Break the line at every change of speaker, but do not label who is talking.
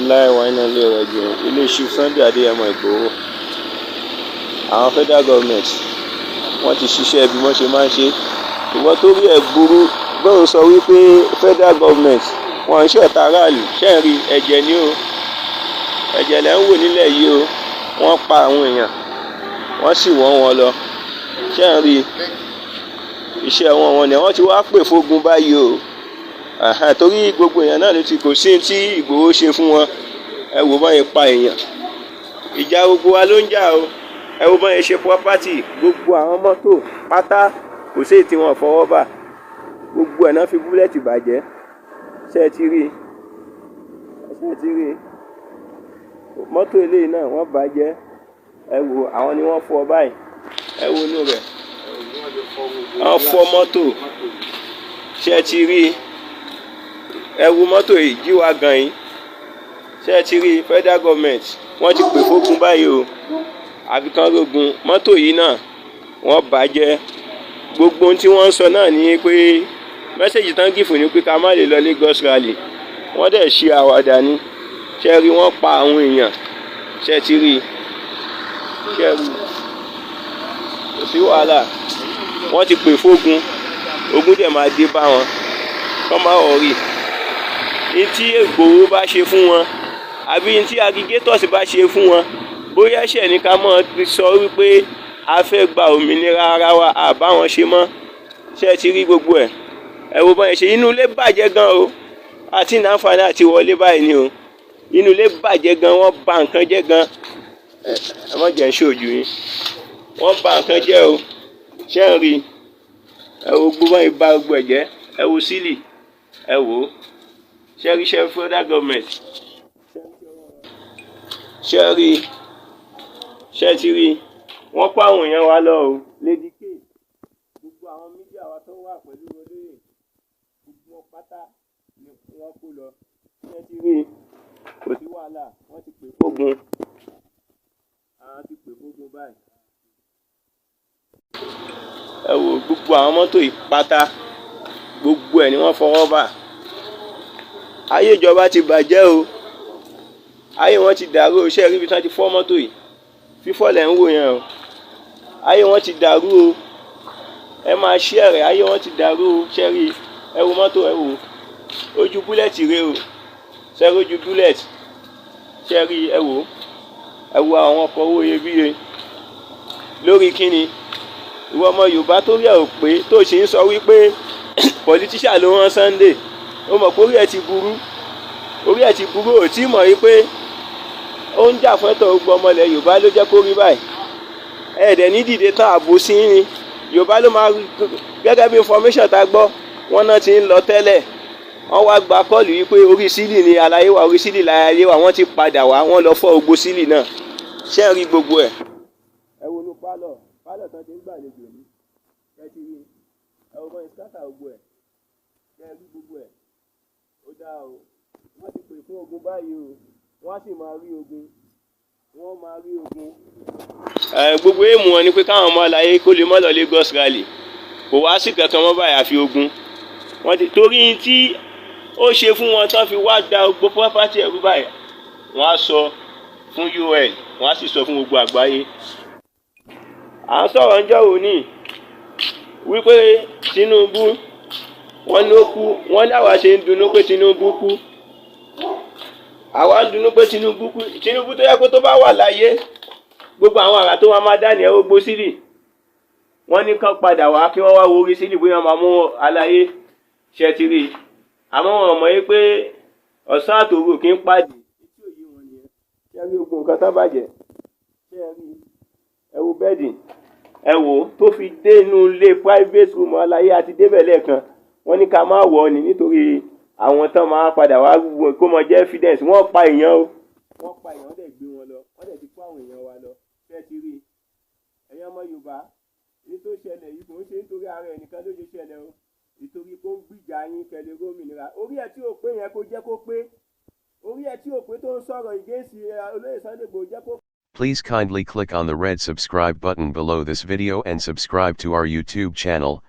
Lillahi wa inna ilayhi raji'un. Ilé Chief Sunday Adéyẹmọ Ìgbòho, àwọn federal government wọ́n ti ṣiṣẹ́ bí wọ́n ṣe máa ń ṣe. Ìwọ tó rí ẹ̀ burú bóun sọ wípé federal government wọn ń ṣọ̀tá aráàlú. Ṣé ń rí ẹ̀jẹ̀ ní o? Ẹ̀jẹ̀ lẹ́ ń wò nílẹ̀ yìí o. Wọ́n pa àwọn èèyàn, wọ́n sì wọ́n wọn lọ. Ṣé ń rí iṣẹ́ wọn? Wọn ni wọ́n ti wá pè fógun báyìí o, torí gbogbo èèyàn náà ló ti kò sí tí Ìgbòho ṣe fún wọn. Ẹ wò báyìí pa èèyàn, ìjà gbogbo wa ló ń jà o. Ẹ wò báyìí ṣe property, gbogbo àwọn mọ́tò pátá, kò sí èyí tí wọ́n fọwọ́ bà. Gbogbo ẹ̀ náà fi bullet bàjẹ́. Ṣé ẹ ti rí? Ṣé ẹ ti rí mọ́tò eléyìí náà? Wọ́n bàjẹ́. Ẹ wò, àwọn ni wọ́n fọ́ báyìí. Ẹ wo inú rẹ̀, wọ́n fọ́ mọ́tò. Ṣé ẹ ti rí? Ẹ wo mọ́tò yìí jíwa gan yìí. Ṣé ẹ ti rí? Federal government wọ́n ti pè fógun báyìí o, àfi kan rógun. Mọ́tò yìí náà wọ́n bàjẹ́. Gbogbo ohun tí wọ́n ń sọ náà ni pé message tán give ni pé ká má lè lọ Lagos rally. Wọ́n dẹ̀ ṣe àwàdà ni. Ṣé rí? Wọ́n pa àwọn èèyàn. Ṣé ti rí? Ṣé rí? Kò sí wàhálà, wọ́n ti pè fógun. Ogun dẹ̀ máa dé bá wọn, kọ́ má worry. Ní tí Ìgbòho bá ṣe fún wọn àbí ní tí agitators bá ṣe fún wọn, bóyá ẹ̀ṣẹ̀ ní ká mọ̀ sọ wípé a fẹ́ gba òmìnira ara wa, a bá wọn ṣe mọ́. Ṣé ẹ ti rí gbogbo ẹ̀? Ẹ wo báyìí ṣe inú ilé bàjẹ́ gan o. Àti ní àǹfààní àti wọlé báyìí ni o. Inú ilé bàjẹ́ gan, wọ́n bà nǹkan jẹ́ gan. Ẹ má jẹ́ ń ṣojú yín, wọ́n bà nǹkan jẹ́ o. Ṣé ń rí? Ẹ wo gbogbo báyìí bà gbogbo ẹ̀ jẹ́. Ẹ wo ceiling, ẹ wò ó. Ṣé rí? Ṣé federal government, ṣé rí? Ṣé ti rí? Wọ́n kó àwọn èèyàn wa lọ o. Lady K, gbogbo àwọn media wa tó wà pẹ̀lú olóyè, gbogbo wọn pátá ni wọ́n kó lọ. Ṣé ti rí? Kò sí wàhálà, wọ́n ti pè fógun, àwọn ti pè fógun báyìí. Ẹ wo gbogbo àwọn mọ́tò yìí pátá, gbogbo ẹ̀ ni wọ́n fọwọ́ bà. Ayé ìjọba ti bàjẹ́ o, ayé wọn ti dàrú o. Ṣé ẹ rí ibi tí wọ́n ti fọ́ mọ́tò yìí? Fífọ́ lẹ̀ ń wò yẹn o. Ayé wọn ti dàrú o. Ẹ máa ṣí ẹ̀rẹ̀, ayé wọn ti dàrú o. Ṣé rí? Ẹ wo mọ́tò, ẹ wò ojú bullet rè o. Ṣé rí ojú bullet? Ṣé rí? Ẹ wò, ẹ wo àwọn ọkọ̀ owó iyebíye. Lórí kíni? Ìwọ ọmọ Yorùbá tó rí ẹ ò pé, tó sì ń sọ wípé politician ló rán Sunday, ó mọ̀ pé orí ẹ̀ ti burú, orí ẹ̀ ti burú. Ò tí mọ̀ wípé ó ń jà fún ẹ̀tọ́ gbogbo ọmọ ilẹ̀ Yorùbá ló jẹ́ kó rí báyìí. Ẹ̀ẹ́dẹ̀ ní dìde tán, ààbò sí ni Yorùbá ló máa. Gẹ́gẹ́ bí information tá a gbọ́, wọ́n náà ti ń lọ tẹ́lẹ̀, wọ́n wá gba call wípé orí ceiling ni àlàyé wa, orí ceiling láyé wa. Wọ́n ti padà wá, wọ́n lọ fọ́ gbogbo ceiling náà. Ṣé ẹ rí gbogbo ẹ̀? Ẹ wo inú pálọ̀, pálọ̀ tán ti ń gbàlejò ní. Ẹ ti rí? Ẹ wo bọ́n scatter gbogbo ẹ̀. Ṣé ẹ rí gbogbo ẹ̀? Ó dáa o. Wọ́n ti pè fún ogun báyìí o, wọ́n á sì máa rí ogun, wọ́n máa rí ogun. Gbogbo aim wọn ni pé káwọn ọmọ àlàyé kó lè mọ́ lọ Lagos rally. Kò wá sí kankan mọ́ báyìí àfi ogun. Wọ́n ti torí tí ó ṣe fún wọn tán fi wá da gbogbo property ẹ̀rú báyìí. Wọ́n á sọ fún UN, wọ́n á sì sọ fún gbogbo àgbáyé. À ń sọ̀rọ̀ ń jọ́ òní wípé Tinubu, wọ́n ní ó kú. Wọ́n ní àwa ṣe ń dunnú pé Tinubu kú. Àwa ń dunnú pé Tinubu kú. Tinubu tó yẹ kó tó bá wà láyé, gbogbo àwọn àrà tó wọn máa dá ní ẹ. Gbogbo ceiling, wọ́n ní kán padà wá kí wọ́n wá wo orí ceiling bóyá wọ́n máa mú aláyé. Ṣe ti rí i? Àmọ́ wọn mọ̀ yí pé ọ̀sán àtòru kì í pàdé. Etí òye wọn nìyẹn. Ṣé rí gbogbo nǹkan tán bàjẹ́? Ṣé ẹ rí? Ẹ wo bed, ẹ wò ó tó fi dé inú ilé private room aláyé àti débẹ̀ lẹ́ẹ̀kan. Wọ́n ní ká má wọ̀ ọ́ ni nítorí àwọn tán máa padà wá kó mọ jẹ́ evidence. Wọ́n pa èèyàn o, wọ́n pa èèyàn, wọ́n dẹ̀ gbé wọn lọ, wọ́n dẹ̀ ti kó àwọn èèyàn wa lọ. Ṣé ẹ ti rí i? Ẹ̀yin ọmọ Yorùbá, ní tó ṣẹlẹ̀ yìí, kò ń ṣe nítorí ara ẹnìkan ló ṣe ṣẹlẹ̀ o, ìtorí kó ń gbìjà yín kẹlẹ́ gómìnira. Orí ẹ̀ tí ò pé yẹn, kó jẹ́ kó pé. Orí ẹ̀ tí ò pé tó ń sọ̀rọ̀ against olóyè Sunday Igboho, jẹ́ kó.
Please kindly click on the red subscribe button below this video and subscribe to our YouTube channel.